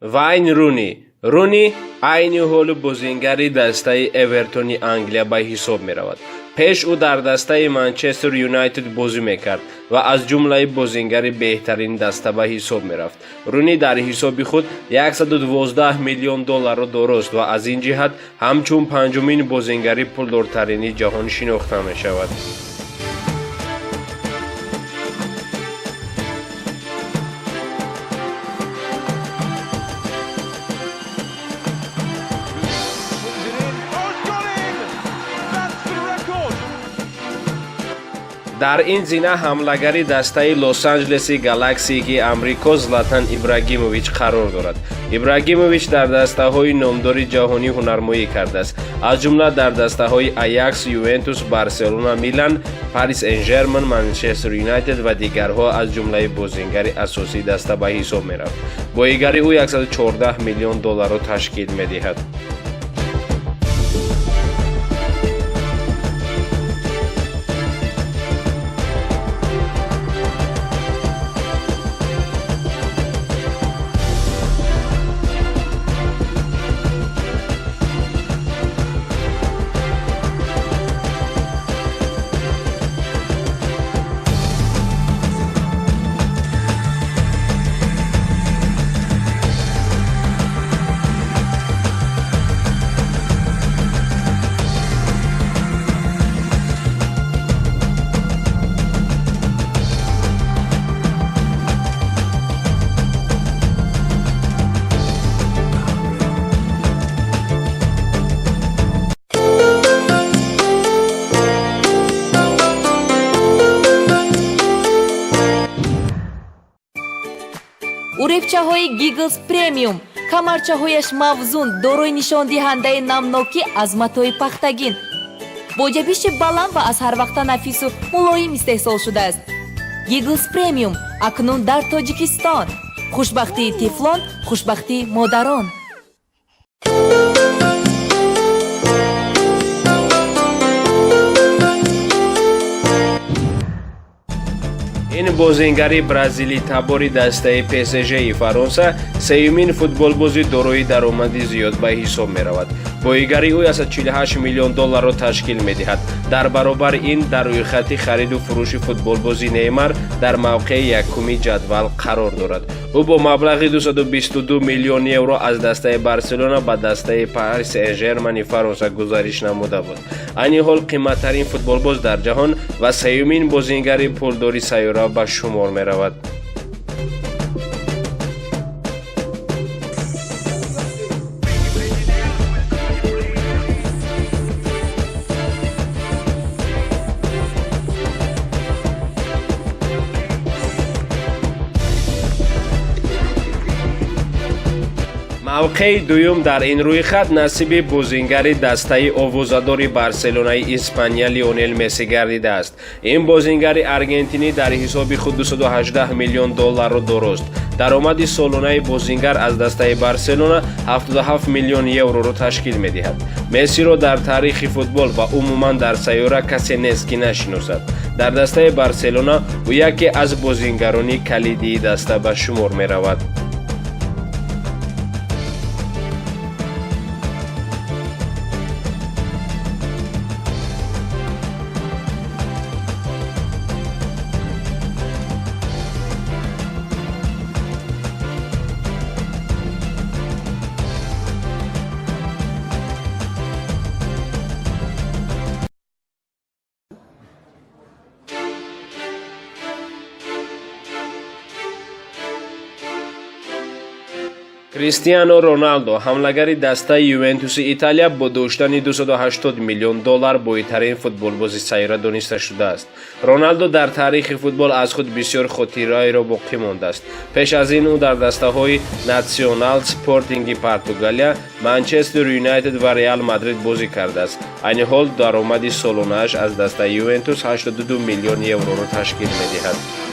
Вайн Руни. Руни айни ҳол бозингари дастаи Эвертони Англия ба ҳисоб меравад. Пеш ӯ дар дастаи Манчестер Юнайтед бозӣ мекард ва аз ҷумлаи бозингари беҳтарин даста ба ҳисоб мерафт. Руни дар ҳисоби худ 112 миллион долларро дорост ва аз ин ҷиҳат ҳамчун панҷумин бозингари пулдортарини ҷаҳон шинохта мешавад. Swings it in. Oh, it's gone in! That's the record! Дар ин зина ҳамлагари дастаи Лос-Анҷелеси Галаксии Амрико Златан Ибрагимович қарор дорад. Ибрагимович дар дастаҳои номдори ҷаҳонӣ ҳунармоӣ кардааст, аз ҷумла дар дастаҳои Аякс, Ювентус, Барселона, Милан, Парис Сен-Жермен, Манчестер Юнайтед ва дигарҳо аз ҷумлаи бозингари асосии даста ба ҳисоб мерафт. Боигари ӯ 114 миллион долларро ташкил медиҳад. Уребчаҳои Гиглс Премиум камарчаҳояш мавзун, дорои нишондиҳандаи намнокӣ аз матои пахтагин, бо ҷабиши баланд ва аз ҳарвақта нафису мулоим истеҳсол шудааст. Гиглс Премиум акнун дар Тоҷикистон. Хушбахтии тифлон, хушбахтии модарон. Ин бозингари бразилитабори дастаи ПСЖи Фаронса сеюмин футболбози дорои даромади зиёд ба ҳисоб меравад. Боигари ӯ 148 миллион долларро ташкил медиҳад. Дар баробари ин дар рӯйхати хариду фурӯши футболбози Неймар дар мавқеи якуми ҷадвал қарор дорад. Ӯ бо маблағи 222 миллион евро аз дастаи Барселона ба дастаи Пари Сен-Жермани Фаронса гузариш намуда буд. Айни ҳол қиматтарин футболбоз дар ҷаҳон ва сеюмин бозингари пулдори сайёра ба шумор меравад. Мавқеи дуюм дар ин рӯйхат насиби бозингари дастаи овозадори Барселонаи Испания Лионел Месси гардидааст. Ин бозингари аргентинӣ дар ҳисоби худ 218 миллион долларро дорост. Даромади солонаи бозингар аз дастаи Барселона 77 миллион евроро ташкил медиҳад. Мессиро дар таърихи футбол ва умуман дар сайёра касе нест, ки нашиносад. Дар дастаи Барселона ӯ яке аз бозингарони калидии даста ба шумор меравад. Кристиано Роналдо, ҳамлагари дастаи Ювентуси Италия, бо доштани 280 миллион доллар бойтарин футболбози сайёра дониста шудааст. Роналдо дар таърихи футбол аз худ бисёр хотираеро боқӣ мондааст. Пеш аз ин ӯ дар дастаҳои Натсионал, Спортинги Португалия, Манчестер Юнайтед ва Реал Мадрид бозӣ кардааст. Айни ҳол даромади солонааш аз дастаи Ювентус 82 миллион евроро ташкил медиҳад.